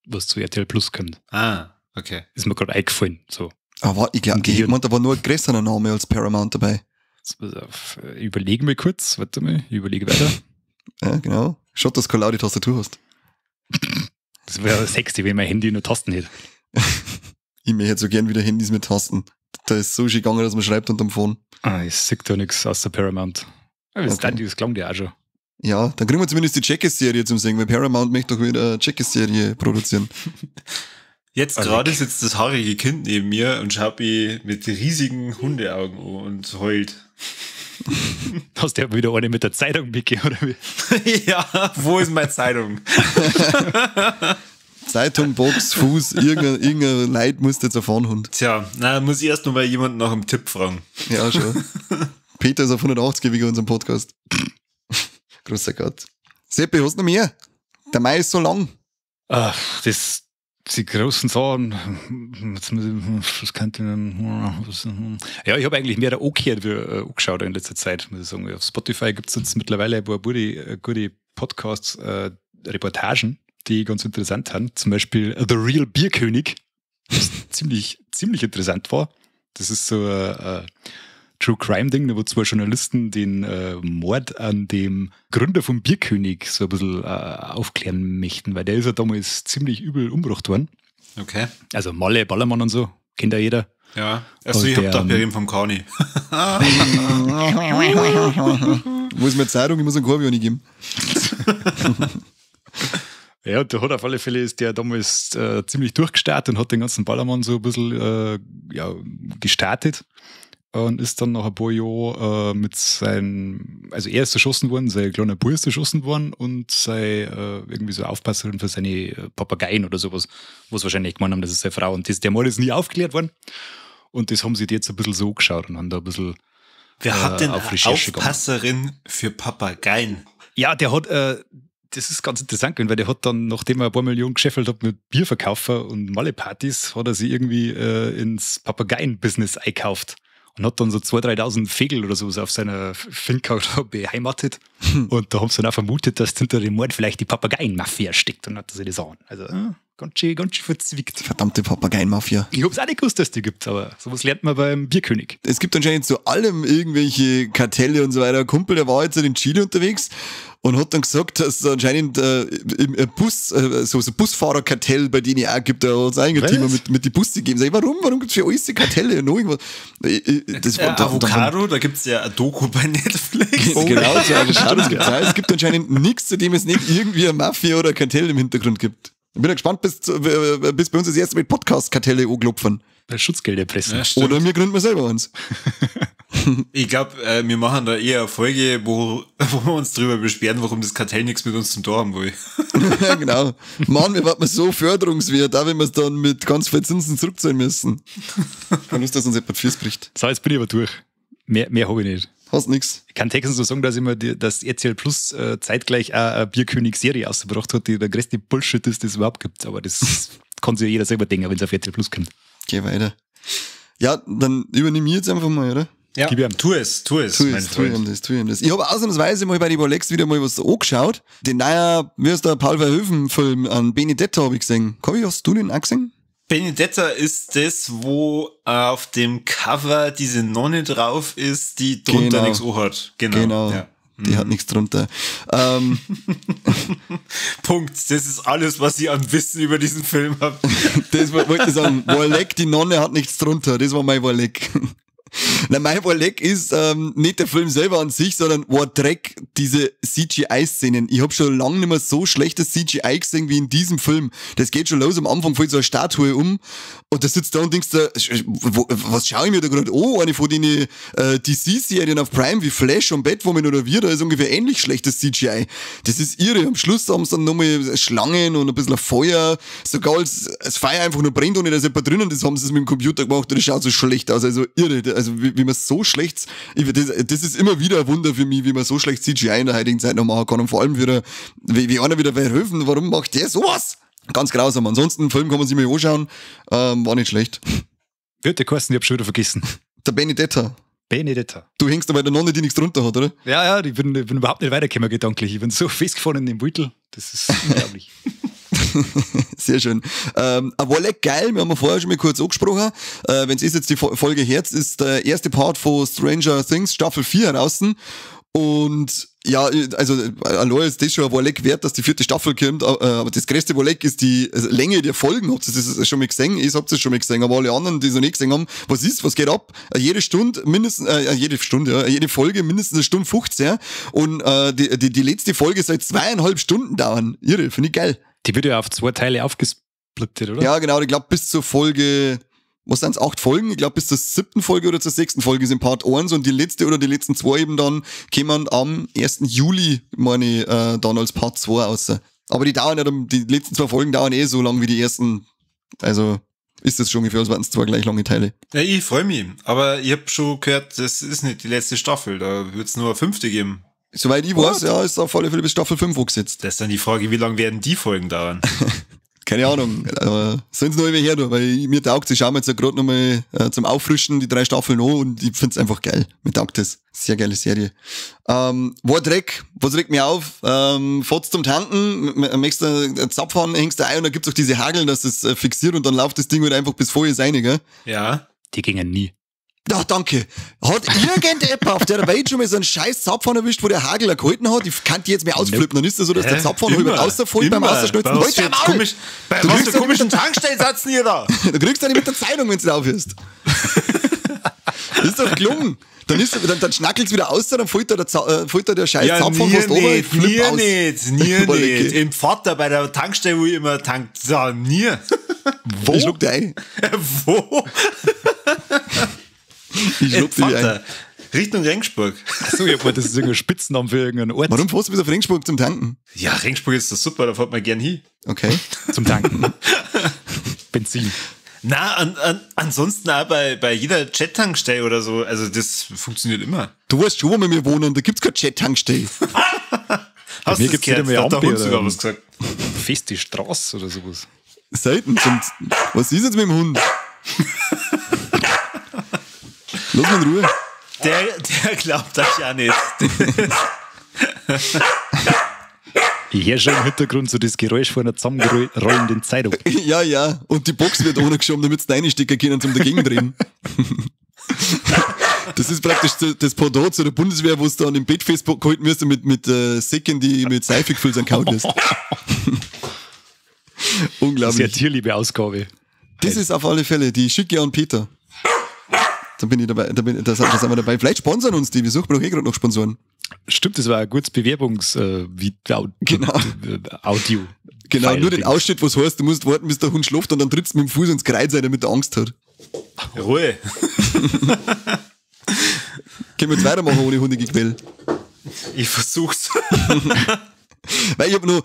S3: was zu RTL Plus kommt.
S1: Ah, okay.
S3: Ist mir gerade eingefallen. So.
S2: Aber ich glaube, ich meine, da war nur ein größerer Name als Paramount dabei.
S3: Überlegen wir kurz, warte mal, ich überlege weiter.
S2: Ja, genau. Schaut, dass du keine laute Tastatur hast.
S3: Das wäre sexy, wenn mein Handy nur Tasten hätte.
S2: Ich möchte so gern wieder Handys mit Tasten. Da ist so schön gegangen, dass man schreibt unterm Phone.
S3: Ah, ich sehe da nichts außer Paramount. Aber das, okay. Das klang ja auch schon.
S2: Ja, dann kriegen wir zumindest die Jackass-Serie zum Singen, weil Paramount möchte doch wieder eine Jackass-Serie produzieren.
S1: Jetzt gerade sitzt das haarige Kind neben mir und schaut mich mit riesigen Hundeaugen an und heult.
S3: Hast du ja wieder eine mit der Zeitung, Micky, oder wie?
S1: Ja, wo ist meine Zeitung?
S2: Zeitung, Box, Fuß, irgendein Leid muss jetzt erfahren, Hund.
S1: Tja, na, muss ich erst noch mal jemanden nach einem Tipp fragen.
S2: Ja, schon. Peter ist auf 180 wegen unserem Podcast. Großer Gott. Seppi, hast du noch mehr? Der Mai ist so lang.
S3: Ach, das die großen Sachen, was könnte ja, ich habe eigentlich mehr angehört wie angeschaut in letzter Zeit, muss ich sagen. Auf Spotify gibt es jetzt mittlerweile ein paar gute Podcasts, Reportagen, die ganz interessant sind. Zum Beispiel The Real Bierkönig, was ziemlich, ziemlich interessant war. Das ist so ein True Crime Ding, wo zwei Journalisten den Mord an dem Gründer vom Bierkönig so ein bisschen aufklären möchten, weil der ist ja damals ziemlich übel umgebracht worden.
S1: Okay.
S3: Also Malle, Ballermann und so, kennt ja jeder.
S1: Ja, also ich hab gedacht, wir reden vom Kani.
S2: Wo ist meine Zeitung? Ich muss einen Korbi nicht geben.
S3: Ja, und der hat auf alle Fälle, ist der damals ziemlich durchgestartet und hat den ganzen Ballermann so ein bisschen gestartet. Und ist dann nach ein paar Jahren mit seinem, also er ist erschossen worden, sein kleiner Bub ist erschossen worden und sei irgendwie so Aufpasserin für seine Papageien oder sowas, was wahrscheinlich gemeint haben, das ist seine Frau. Und das, der Mord ist nie aufgeklärt worden. Und das haben sie jetzt ein bisschen so angeschaut und haben da ein bisschen.
S1: Wer hat denn auf Recherche Aufpasserin gegangen. Für Papageien?
S3: Ja, der hat, das ist ganz interessant gewesen, weil der hat dann, nachdem er ein paar Millionen gescheffelt hat mit Bierverkaufer und Malle-Partys, hat er sich irgendwie ins Papageien-Business eingekauft. Und hat dann so 2.000, 3.000 Vögel oder sowas auf seiner Finca beheimatet. Und da haben sie dann auch vermutet, dass hinter dem Mord vielleicht die Papageien-Mafia steckt. Und hat sie das an. Also ganz schön verzwickt.
S2: Verdammte Papageien-Mafia.
S3: Ich hab's auch nicht gewusst, dass die gibt, aber sowas lernt man beim Bierkönig.
S2: Es gibt anscheinend zu allem irgendwelche Kartelle und so weiter. Ein Kumpel, der war jetzt in Chile unterwegs und hat dann gesagt, dass es anscheinend im Bus, so Busfahrerkartell bei denen auch gibt, da hat es ein Thema mit die Busse gegeben. Sag ich, warum? Warum gibt's für alles die Kartelle und noch irgendwas?
S1: Das war, Avocado, da gibt's ja ein Doku bei Netflix.
S2: Genau, so Avocados gibt's auch. Es gibt anscheinend nichts, zu dem es nicht irgendwie eine Mafia oder ein Kartell im Hintergrund gibt. Ich bin ja gespannt, bis bei uns das erste Mal Podcast-Kartelle anklopfen.
S3: Schutzgelder pressen.
S2: Ja, oder wir gründen wir selber eins.
S1: Ich glaube, wir machen da eher eine Folge, wo wir uns drüber beschweren, warum das Kartell nichts mit uns zum Tor haben will.
S2: Ja, genau. Mann, wir warten so förderungswert, auch wenn wir es dann mit ganz viel Zinsen zurückzahlen müssen. Keine Lust, dass uns jemand Füße bricht.
S3: So, jetzt bin ich aber durch. Mehr habe ich nicht.
S2: Hast nix.
S3: Ich kann texten so sagen, dass immer dass RTL Plus zeitgleich auch eine Bierkönig-Serie ausgebracht hat, die der größte Bullshit ist, das es überhaupt gibt. Aber das kann sich ja jeder selber denken, wenn es auf RTL Plus kommt.
S2: Geh weiter. Ja, dann übernehme ich jetzt einfach mal, oder?
S1: Ja, gib ihm. Tu es, mein Freund.
S2: Tu ihm das. Ich habe ausnahmsweise mal bei den Bolex wieder mal was angeschaut. Den neuen, wie heißt der, Paul Verhoeven-Film an Benedetta habe ich gesehen. Kobi, hast du den auch gesehen?
S1: Benedetta ist das, wo auf dem Cover diese Nonne drauf ist, die drunter nichts hat.
S2: Genau. Ja. Die hat nichts drunter.
S1: Punkt. Das ist alles, was ich an Wissen über diesen Film habe.
S2: Das wollte ich sagen. Warleck, die Nonne hat nichts drunter. Das war mein Warleck. Na, mein Warleck ist nicht der Film selber an sich, sondern war Dreck, diese CGI-Szenen. Ich hab schon lange nicht mehr so schlechtes CGI gesehen wie in diesem Film. Das geht schon los, am Anfang fällt so eine Statue um und da sitzt da und denkst da, was schaue ich mir da gerade an? Eine von den DC-Serien auf Prime wie Flash und Batwoman oder wir, da ist ungefähr ähnlich schlechtes CGI. Das ist irre. Am Schluss haben sie dann nochmal Schlangen und ein bisschen Feuer. Sogar als Feuer einfach nur brennt, ohne dass jemand drinnen ist, haben sie es mit dem Computer gemacht und das schaut so schlecht aus. Also irre. Also wie man so schlecht, das ist immer wieder ein Wunder für mich, wie man so schlecht CGI in der heutigen Zeit noch machen kann und vor allem wieder, wie einer wieder Verhoeven, warum macht der sowas? Ganz grausam. Ansonsten, Film kann man sich mal anschauen, war nicht schlecht.
S3: Wird der kosten, ich hab schon wieder vergessen.
S2: Der Benedetta.
S3: Benedetta.
S2: Du hängst da bei der Nonne, die nichts drunter hat, oder?
S3: Ja, ich bin überhaupt nicht weitergekommen gedanklich. Ich bin so festgefahren in dem Beutel. Das ist unglaublich.
S2: Sehr schön. Aber war geil, wir haben ja vorher schon mal kurz angesprochen. Wenn es ist jetzt die Folge Herz, ist der erste Part von Stranger Things Staffel 4 draußen. Und ja, also allein ist das schon ein Warleck wert, dass die vierte Staffel kommt, aber das größte Warleck ist die Länge der Folgen. Habt ihr das schon mal gesehen? Ich hab's das schon mal gesehen, aber alle anderen, die es noch nicht gesehen haben, was ist, was geht ab? Jede Stunde mindestens, jede Folge mindestens eine Stunde 15 und die letzte Folge soll 2,5 Stunden dauern. Irre, finde ich geil.
S3: Die wird ja auf 2 Teile aufgesplittet, oder?
S2: Ja, genau, ich glaube bis zur Folge, was sind's, 8 Folgen? Ich glaube bis zur 7. Folge oder zur 6. Folge sind Part 1 und die letzte oder die letzten 2 eben dann kämen am 1. Juli, meine ich, dann als Part 2 raus. Aber die dauern ja, die letzten 2 Folgen dauern eh so lang wie die ersten. Also ist das schon ungefähr, als wären es 2 gleich lange Teile.
S1: Ja, ich freue mich. Aber ich habe schon gehört, das ist nicht die letzte Staffel, da wird's nur eine 5. geben.
S2: Soweit ich weiß, ja, ist auf alle Fälle bis Staffel 5 angesetzt.
S1: Das ist dann die Frage, wie lange werden die Folgen dauern?
S2: Keine Ahnung. Aber sollen sie noch immer her, weil mir taugt es. Ich schaue mir jetzt ja gerade nochmal zum Auffrischen die 3 Staffeln an und ich find's einfach geil. Mir taugt das. Sehr geile Serie. War Dreck. Was regt mich auf? Fahrt's zum Tanken, möchtest du einen Zapf haben, hängst du ein und dann gibt's auch diese Hageln, dass das fixiert und dann läuft das Ding halt einfach bis vorher rein, gell?
S1: Ja.
S3: Die gingen nie.
S2: Ja, danke. Hat irgendjemand auf der Welt schon mal so einen scheiß Zapfhahn erwischt, wo der Hagel gehalten hat? Ich kann die jetzt mehr ausflippen. Dann ist das so, dass der Zapfhahn über rausfällt beim Ausschnitzen.
S1: Halt dein Maul! Bei was für komischen Tankstellensatz hier da?
S2: Du kriegst ja nicht mit der Zeitung, wenn du nicht aufhörst. Das ist doch gelungen. Dann schnackelt's wieder aus, dann fällt da der scheiß Zapfhahn fast runter.
S1: Nie nicht. Im Vater bei der Tankstelle, wo ich immer tankt. So, nie.
S2: Wo? Ich schluck dir ein.
S1: Wo?
S2: Ich schluck dich ein.
S1: Richtung Regensburg.
S3: Achso, ich hab das ist irgendein Spitznamen für irgendeinen Ort.
S2: Warum fährst du bis auf Regensburg zum Tanken?
S1: Ja, Regensburg ist das super, da fährt man gern hin.
S2: Okay.
S3: Zum Tanken. Benzin.
S1: Na, ansonsten auch bei jeder Jet-Tankstelle oder so, also das funktioniert immer.
S2: Du weißt schon, wo wir wohnen, da gibt's keine Jet-Tankstelle.
S1: Hast du das gehört? Da hat der Hund sogar was gesagt.
S3: Feste Straße oder sowas.
S2: Selten. Was ist jetzt mit dem Hund? Lass mich in Ruhe.
S1: Der glaubt euch auch nicht.
S3: Ich höre schon im Hintergrund so das Geräusch von einer zusammenrollenden Zeitung.
S2: Ja, ja. Und die Box wird ohne geschoben, damit sie reinstecken können zum dagegen drehen. Das ist praktisch das Pendant zu der Bundeswehr, wo es dann im Bett festgehalten wirst und mit Säcken, die mit Seife gefüllt sind, gehauen wirst. Unglaublich.
S3: Sehr tierliebe Ausgabe.
S2: Das ist auf alle Fälle die schicke an Peter. Da bin ich dabei, da sind wir dabei. Vielleicht sponsern uns die, wir suchen doch eh gerade noch Sponsoren.
S3: Stimmt, das war ein gutes Bewerbungs-Audio.
S2: Genau. Genau, nur den Ausschnitt, was heißt, du musst warten, bis der Hund schläft und dann trittst du mit dem Fuß ins Kreuz rein, damit er Angst hat.
S1: Ruhe.
S2: Können wir jetzt weitermachen ohne Hundegequäl?
S1: Ich versuch's.
S2: Weil ich hab mich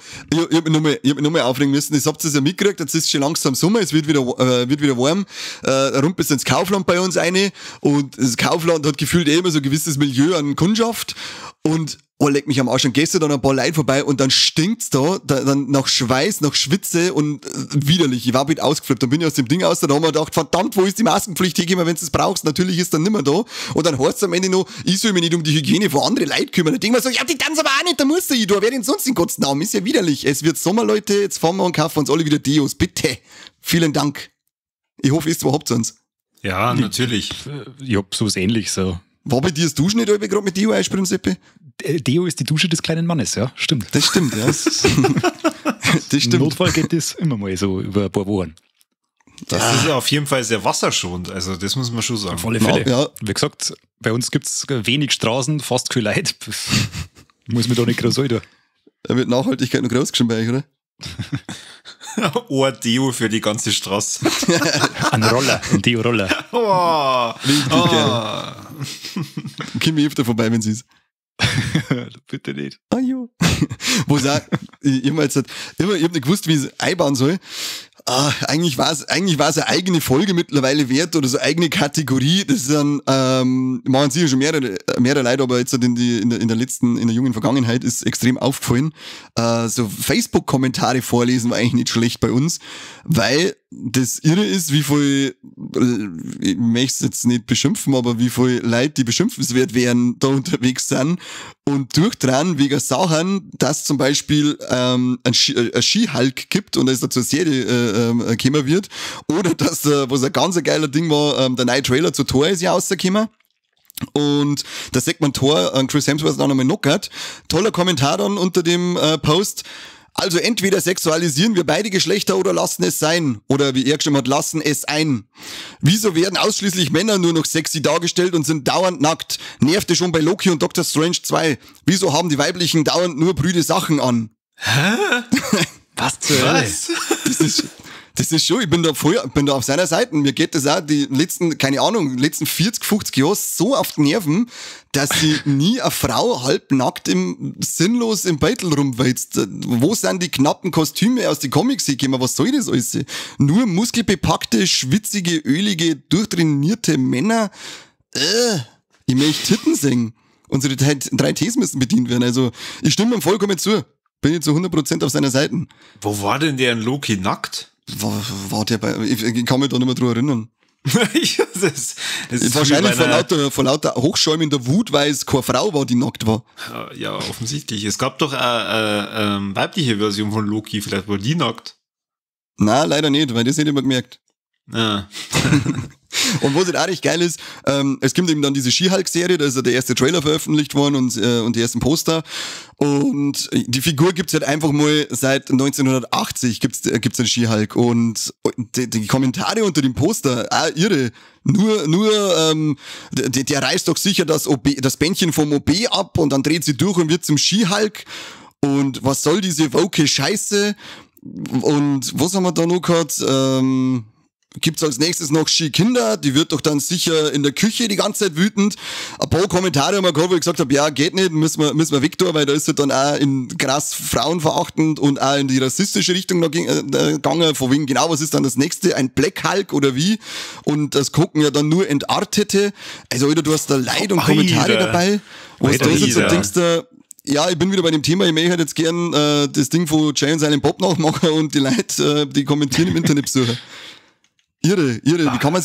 S2: noch mal aufregen müssen. Ich hab's ja mitgekriegt, jetzt ist schon langsam Sommer, es wird wieder warm. Rund bis ins Kaufland bei uns rein. Und das Kaufland hat gefühlt eh immer so ein gewisses Milieu an Kundschaft. Und oh, leck mich am Arsch. Und gehst du dann ein paar Leute vorbei und dann stinkt's da, dann nach Schweiß, nach Schwitze und widerlich. Ich war mit ausgeflippt. Dann bin ich aus dem Ding aus, dann haben wir gedacht, verdammt, wo ist die Maskenpflicht hergekommen, wenn du es brauchst? Natürlich ist dann nimmer da. Und dann heißt's am Ende noch, ich soll mich nicht um die Hygiene von anderen Leuten kümmern. Dann denk ich mir so, ja, die tanzen aber auch nicht, da muss ich, da wer denn sonst den ganzen Namen? Ist ja widerlich. Es wird Sommer, Leute, jetzt fahren wir und kaufen uns alle wieder Deos. Bitte. Vielen Dank. Ich hoffe, ihr überhaupt sonst.
S1: Ja, natürlich.
S3: Ich hab sowas ähnliches. So.
S2: War bei dir das Duschen nicht gerade mit Deo einspülen, Seppi?
S3: Deo ist die Dusche des kleinen Mannes, ja, stimmt.
S2: Das stimmt, ja. Das stimmt.
S3: Im Notfall geht das immer mal so über ein paar Wochen.
S1: Das ist auf jeden Fall sehr wasserschonend, also das muss man schon sagen.
S3: Auf alle Fälle. Ja. Wie gesagt, bei uns gibt es wenig Straßen, fast kein Leid. Muss man da nicht groß halten.
S2: Da wird Nachhaltigkeit noch groß geschrieben bei euch, oder?
S1: Oh, Deo für die ganze Straße.
S3: Ein Roller, ein Deo-Roller.
S1: Oh,
S2: richtig geil. Komm ich öfter vorbei, wenn sie ist.
S3: Bitte nicht.
S2: Ah, jo. Wo ich auch, ich hab nicht gewusst, wie ich es einbauen soll. Ah, eigentlich war es eine eigene Folge mittlerweile wert oder so eigene Kategorie. Das ist dann, machen sicher schon mehrere Leute, aber jetzt in der jungen Vergangenheit ist extrem aufgefallen. So Facebook-Kommentare vorlesen war eigentlich nicht schlecht bei uns, weil das Irre ist, wie viel, ich möchte es jetzt nicht beschimpfen, aber wie viel Leute, die beschimpfenswert wären, da unterwegs sind und durchdran wegen Sachen, dass zum Beispiel ein Ski-Hulk gibt und es da zur Serie gekommen wird, oder dass, was ein ganz geiler Ding war, der neue Trailer zu Thor ist ja rausgekommen. Und da sagt man Thor, Chris Hemsworth auch nochmal knockert. Toller Kommentar dann unter dem Post. Also entweder sexualisieren wir beide Geschlechter oder lassen es sein. Oder wie er geschrieben hat, lassen es ein. Wieso werden ausschließlich Männer nur noch sexy dargestellt und sind dauernd nackt? Nervte schon bei Loki und Doctor Strange 2. Wieso haben die weiblichen dauernd nur prüde Sachen an?
S1: Hä?
S3: Was zur Hölle?
S2: Das ist schon, ich bin da auf seiner Seite. Mir geht das auch die letzten, keine Ahnung, 40, 50 Jahre so auf die Nerven, dass sie nie eine Frau halbnackt sinnlos im Beutel rumwälzt. Wo sind die knappen Kostüme aus den Comics gekommen? Was soll das alles? Nur muskelbepackte, schwitzige, ölige, durchtrainierte Männer? Ich möchte Titten singen. Unsere drei Ts müssen bedient werden. Also, ich stimme ihm vollkommen zu. Bin ich zu 100% auf seiner Seite.
S1: Wo war denn der in Loki nackt?
S2: War der bei, ich kann mich da nicht mehr dran erinnern.
S1: das ist
S2: wahrscheinlich vor lauter hochschäumender Wut, weil es keine Frau war, die nackt war.
S1: Ja, offensichtlich. Es gab doch eine weibliche Version von Loki, vielleicht war die nackt.
S2: Nein, leider nicht, weil das hätte ich immer gemerkt.
S1: Ja.
S2: Und was halt auch recht geil ist, es gibt eben dann diese She-Hulk-Serie, da ist ja der erste Trailer veröffentlicht worden und die ersten Poster. Und die Figur gibt's halt einfach mal seit 1980 gibt's den She-Hulk. Und die Kommentare unter dem Poster, auch irre. Nur, der reißt doch sicher das OB, das Bändchen vom OB ab und dann dreht sie durch und wird zum She-Hulk. Und was soll diese woke Scheiße? Und was haben wir da noch gehabt? Gibt's als nächstes noch Ski-Kinder, die wird doch dann sicher in der Küche die ganze Zeit wütend. Ein paar Kommentare haben wir gehabt, wo ich gesagt habe, ja, geht nicht, müssen wir weg da, weil da ist er dann auch in krass frauenverachtend und auch in die rassistische Richtung noch gegangen, von wegen, genau, was ist dann das nächste? Ein Black Hulk oder wie? Und das gucken ja dann nur Entartete. Also, Alter, du hast da Leid und Kommentare dabei. Wo du da sitzt und denkst da, ja, ich bin wieder bei dem Thema, ich möchte halt jetzt gern das Ding von Jay und Silent Bob nachmachen und die Leute, die kommentieren im Internet besuchen. Irre, irre. Wie kann man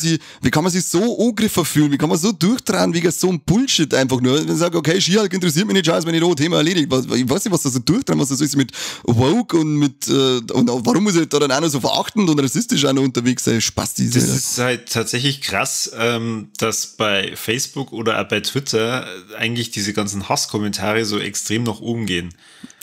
S2: sich so angegriffen fühlen? Wie kann man so durchdrehen wegen so einem Bullshit einfach nur? Wenn ich sage, okay, She-Hulk interessiert mich nicht, scheiße, wenn ich da Thema erledigt. Ich weiß nicht, was da so durchdrehen, was das ist mit Woke und mit, und warum muss ich da dann auch noch so verachtend und rassistisch auch noch unterwegs sein? Spasti.
S1: Das ist halt tatsächlich krass, dass bei Facebook oder auch bei Twitter eigentlich diese ganzen Hasskommentare so extrem nach oben gehen.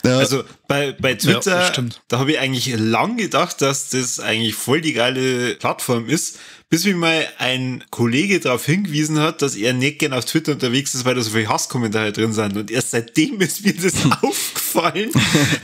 S1: Ja. Also bei Twitter, ja, da habe ich eigentlich lang gedacht, dass das eigentlich voll die geile Plattform ist, bis mir mal ein Kollege darauf hingewiesen hat, dass er nicht gern auf Twitter unterwegs ist, weil da so viele Hasskommentare drin sind. Und erst seitdem ist mir das aufgefallen,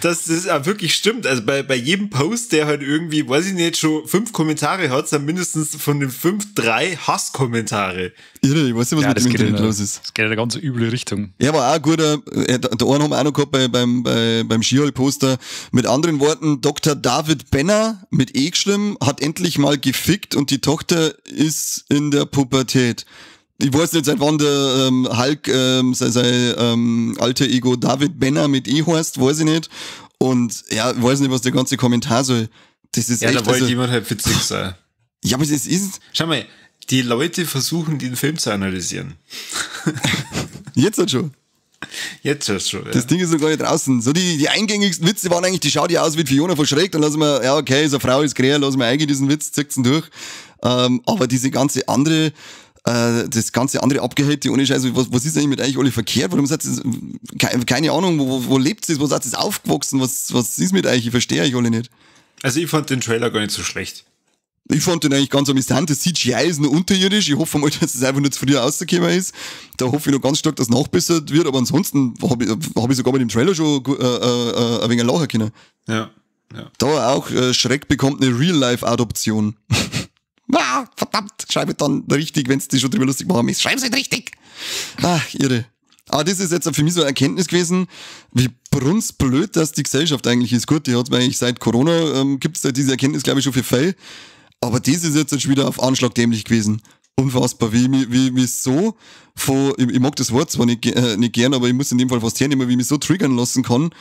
S1: dass das auch wirklich stimmt. Also bei jedem Post, der halt irgendwie, weiß ich nicht, schon 5 Kommentare hat, sind mindestens von den 5 3 Hasskommentare.
S2: Irre, ich weiß nicht, was mit dem Internet los ist.
S3: Das geht in eine ganz üble Richtung.
S2: Er war auch ein guter, der einen haben wir auch noch gehabt beim She-Hulk-Poster. Mit anderen Worten, Dr. David Banner mit E geschrieben, hat endlich mal gefickt und die Tochter ist in der Pubertät. Ich weiß nicht, seit wann der Hulk sein alter Ego David Banner mit E heißt, weiß ich nicht. Und ja, ich weiß nicht, was der ganze Kommentar soll. Das ist
S1: ja,
S2: echt,
S1: da wollte jemand halt witzig sein.
S2: Ja, aber es ist...
S1: Schau mal, die Leute versuchen, den Film zu analysieren.
S2: Jetzt halt schon.
S1: Jetzt schon, ja.
S2: Das Ding ist noch gar nicht draußen. So die eingängigsten Witze waren eigentlich, die schaut ja aus wie Fiona von Schreck, dann lassen wir, ja okay, so eine Frau ist gräer, lassen wir eigentlich diesen Witz, zieht's ihn durch. Aber diese ganze andere, das ganze andere Abgehate, ohne Scheiß, was ist eigentlich mit eigentlich alle verkehrt? Warum seid ihr, keine Ahnung, wo lebt ihr, wo seid ihr aufgewachsen? Was ist mit euch? Ich verstehe euch alle nicht.
S1: Also ich fand den Trailer gar nicht so schlecht.
S2: Ich fand den eigentlich ganz amüsant. Das CGI ist nur unterirdisch. Ich hoffe mal, dass es einfach nur zu früh rausgekommen ist. Da hoffe ich noch ganz stark, dass nachbessert wird. Aber ansonsten hab ich sogar mit dem Trailer schon ein wenig lachen können.
S1: Ja, ja.
S2: Da auch, Schreck bekommt eine Real-Life-Adoption. Ah, verdammt, schreibe dann richtig, wenn's die schon drüber lustig machen müsst. Schreib's nicht richtig! Ach, irre. Aber das ist jetzt für mich so eine Erkenntnis gewesen, wie brunzblöd dass die Gesellschaft eigentlich ist. Gut, die hat's eigentlich seit Corona, gibt's da diese Erkenntnis, glaube ich, schon für viel. Aber das ist jetzt schon wieder auf Anschlag dämlich gewesen. Unfassbar, wie so von, ich mag das Wort zwar nicht gern, aber ich muss in dem Fall fast hernehmen, wie ich mich so triggern lassen kann,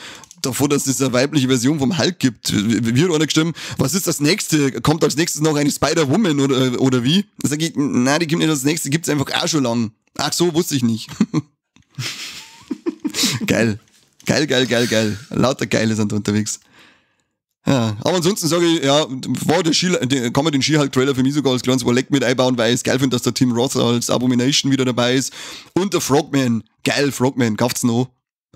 S2: davor, dass es eine weibliche Version vom Hulk gibt. Wie hat einer gestimmt, was ist das nächste? Kommt als nächstes noch eine Spider-Woman oder wie? Da sag ich, nein, die kommt nicht als nächstes, gibt's einfach auch schon lang. Ach so, wusste ich nicht. Geil. Geil, geil, geil, geil. Lauter Geile sind da unterwegs. Ja, aber ansonsten sage ich, ja, war der She, kann man den She-Hulk-Trailer für mich sogar als kleines Leck mit einbauen, weil ich es geil finde, dass der Tim Roth als Abomination wieder dabei ist. Und der Frogman. Geil, Frogman, kauft's noch.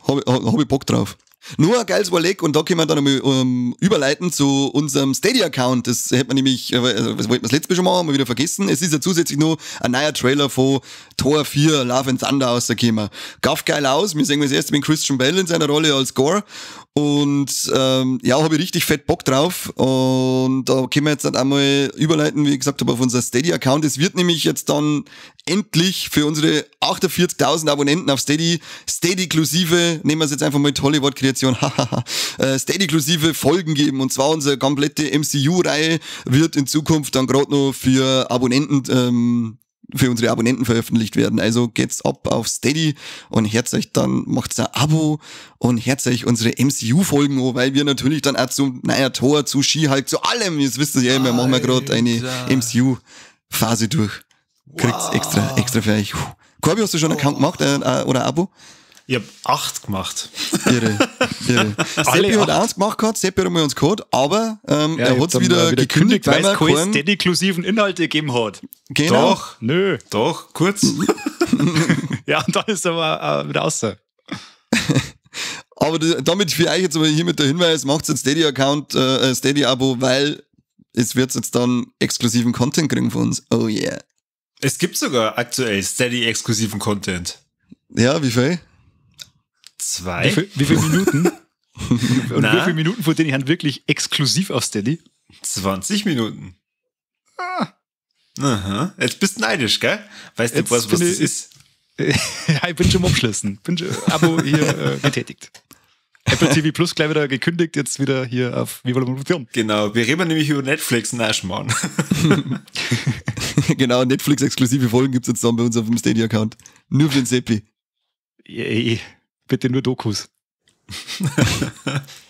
S2: Hab ich Bock drauf. Nur ein geiles Warleck, und da können wir dann einmal überleiten zu unserem Steady-Account. Das hätte man nämlich, also, das wollten wir das letzte Mal schon machen, haben wir wieder vergessen. Es ist ja zusätzlich noch ein neuer Trailer von Thor 4, Love and Thunder rausgekommen. Gaff geil aus. Wir sehen das erste mit Christian Bale in seiner Rolle als Gore. Und ja, hab ich richtig fett Bock drauf. Und da können wir jetzt dann einmal überleiten, wie ich gesagt habe, auf unser Steady-Account. Es wird nämlich jetzt dann endlich für unsere 48.000 Abonnenten auf Steady, Steady-inklusive, nehmen wir es jetzt einfach mal Hollywood-Kreation, hahaha, Steady-inklusive Folgen geben. Und zwar unsere komplette MCU-Reihe wird in Zukunft dann grad noch für Abonnenten, für unsere Abonnenten veröffentlicht werden. Also geht's ab auf Steady und hört euch dann, macht's ein Abo und hört euch unsere MCU-Folgen an, weil wir natürlich dann auch zum naja, Thor, zu She-Hulk, zu allem, jetzt wisst ihr ja, wir machen ja grad eine MCU-Phase durch. Kriegt's extra für euch. Corby, hast du schon einen Account gemacht oder ein Abo?
S1: Ich hab 8 gemacht.
S2: Irre, irre. Seppi hat 1 gemacht gehabt, Seppi hat einmal uns gehabt, aber ja, er hat's wieder gekündigt,
S3: weil es keine Steady-inklusiven Inhalte gegeben hat.
S2: Genau.
S1: Doch, nö. Doch, kurz.
S3: Ja, und dann ist er aber wieder raus.
S2: Aber damit für euch jetzt aber hier mit der Hinweis, macht's jetzt Steady-Account, Steady-Abo, weil es wird jetzt dann exklusiven Content kriegen von uns. Oh yeah.
S1: Es gibt sogar aktuell Steady-exklusiven Content.
S2: Ja, wie viel?
S1: 2.
S3: Wie viele Minuten? Und wie viele Minuten von denen haben wirklich exklusiv auf Steady?
S1: 20 Minuten. Ah. Aha. Jetzt bist du neidisch, gell? Weißt du, was das ist?
S3: Ja, ich bin schon am Abschließen. Bin schon Abo hier getätigt. Apple TV Plus gleich wieder gekündigt, jetzt wieder hier auf Viva la Revolution.
S1: Genau, wir reden nämlich über Netflix und Schmarrn.
S2: Genau, Netflix-exklusive Folgen gibt's jetzt dann bei uns auf dem Steady-Account. Nur für den Seppi.
S3: Yeah. Bitte nur Dokus.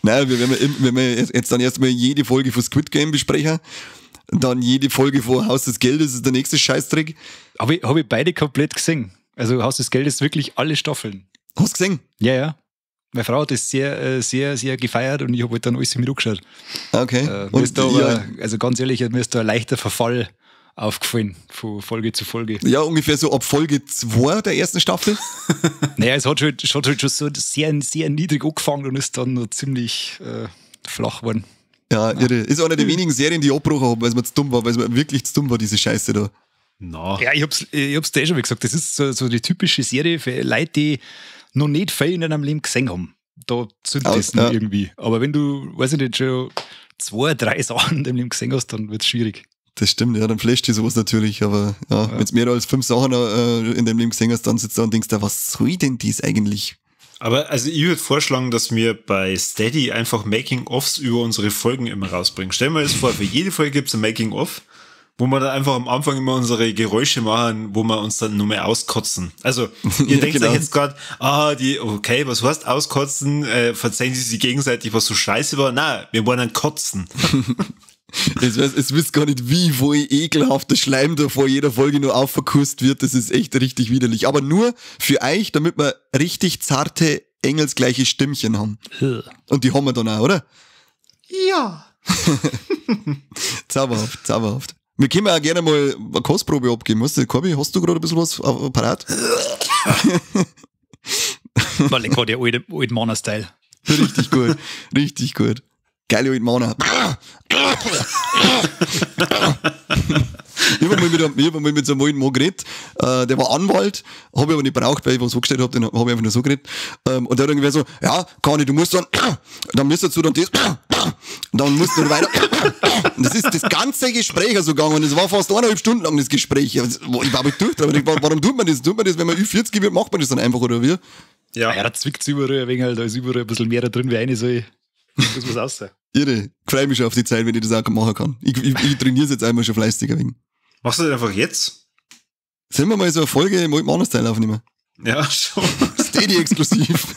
S2: Nein, wir werden jetzt dann erstmal jede Folge von Squid Game besprechen. Dann jede Folge von Haus des Geldes ist der nächste Scheißdreck.
S3: Habe ich beide komplett gesehen. Also Haus des Geldes wirklich alle Staffeln.
S2: Hast du gesehen?
S3: Ja, ja. Meine Frau hat das sehr, sehr, sehr gefeiert und ich habe halt dann alles mit angeschaut.
S2: Okay.
S3: Und ist da aber, ja, also ganz ehrlich, mir ist da ein leichter Verfall aufgefallen, von Folge zu Folge.
S2: Ja, ungefähr so ab Folge 2 der ersten Staffel.
S3: Naja, es hat halt schon so sehr, sehr niedrig angefangen und ist dann noch ziemlich flach geworden.
S2: Ja, irre. Ist eine der wenigen Serien, die ich abgebrochen habe, weil es mir zu dumm war, weil es mir wirklich zu dumm war, diese Scheiße da.
S1: No.
S3: Ja, ich hab's dir eh schon mal gesagt, das ist so die typische Serie für Leute, die noch nicht viel in einem Leben gesehen haben. Da zündet das ja irgendwie. Aber wenn du, weiß ich nicht, schon 2, 3 Sachen in deinem Leben gesehen hast, dann wird's schwierig.
S2: Das stimmt, ja, dann flasht dich sowas natürlich, aber ja, wenn es mehr als 5 Sachen in deinem Leben gesehen hast, dann sitzt du da und denkst, was soll denn dies eigentlich?
S1: Aber also ich würde vorschlagen, dass wir bei Steady einfach Making-ofs über unsere Folgen immer rausbringen. Stell mir das vor, für jede Folge gibt es ein Making-of, wo wir dann einfach am Anfang immer unsere Geräusche machen, wo wir uns dann nur mehr auskotzen. Also, ihr ja, denkt euch jetzt gerade, okay, was heißt auskotzen? Verzeihen sie sich gegenseitig, was so scheiße war? Nein, wir wollen dann kotzen.
S2: Es wisst gar nicht, wie wohl ekelhafter Schleim da vor jeder Folge nur aufverkust wird. Das ist echt richtig widerlich. Aber nur für euch, damit wir richtig zarte, engelsgleiche Stimmchen haben. Und die haben wir dann auch, oder?
S1: Ja.
S2: Zauberhaft, zauberhaft. Wir können auch gerne mal eine Kostprobe abgeben. Weißt du, Corby, hast du gerade ein bisschen was parat?
S3: War lecker, der alte Manner-Style.
S2: Richtig gut, richtig gut. Geile alte Manner. Ich hab mal mit so einem alten Mann geredet, der war Anwalt, hab ich aber nicht gebraucht, weil ich was angestellt hab, den hab ich einfach nur so geredet. Und der hat irgendwie so, ja, Conny, du musst dann müsstest du dann das, dann musst du weiter. Und das ist das ganze Gespräch so gegangen und es war fast 1,5 Stunden lang das Gespräch. Ich war aber durch, aber ich war, warum tut man das? Tut man das, wenn man Ü40 wird, macht man das dann einfach, oder wie?
S3: Ja, ja, da zwickt es überall ein wenig, halt, da ist überall ein bisschen mehr da drin, wie eine soll. Das muss aussehen.
S2: Irre. Ich freue mich schon auf die Zeit, wenn ich das auch machen kann. Ich trainiere es jetzt einmal schon fleißig ein wenig.
S1: Machst du das einfach jetzt?
S2: Sollen wir mal so eine Folge im alten Manner-Style aufnehmen?
S1: Ja, schon.
S2: Steady exklusiv.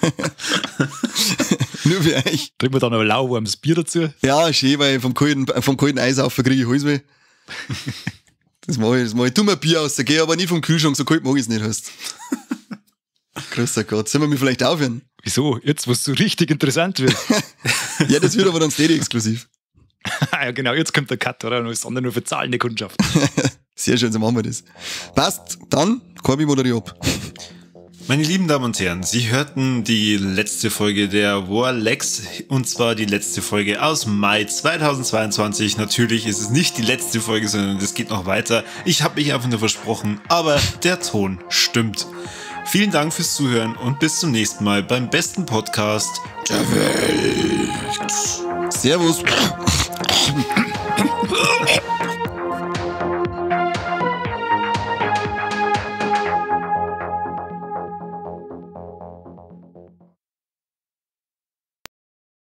S2: Nur für euch.
S3: Trinken wir da noch ein lauwarmes Bier dazu?
S2: Ja, schön, weil vom kalten Eis auf kriege ich Halsweh. Das mache ich, das mach ich. Tu mir Bier aus, geh aber nie vom Kühlschrank, so kalt mag ich es nicht, heißt. Grüßer Gott, sollen wir mich vielleicht aufhören?
S3: Wieso? Jetzt, wo es so richtig interessant wird.
S2: Ja, das wird aber dann Steady exklusiv.
S3: Ja, genau, jetzt kommt der Cut, oder? Und das andere nur für zahlende Kundschaft.
S2: Sehr schön, so machen wir das. Passt, dann Corby moderiert ab.
S1: Meine lieben Damen und Herren, Sie hörten die letzte Folge der Warlex und zwar die letzte Folge aus Mai 2022. Natürlich ist es nicht die letzte Folge, sondern es geht noch weiter. Ich habe mich einfach nur versprochen, aber der Ton stimmt. Vielen Dank fürs Zuhören und bis zum nächsten Mal beim besten Podcast der Welt.
S2: Servus.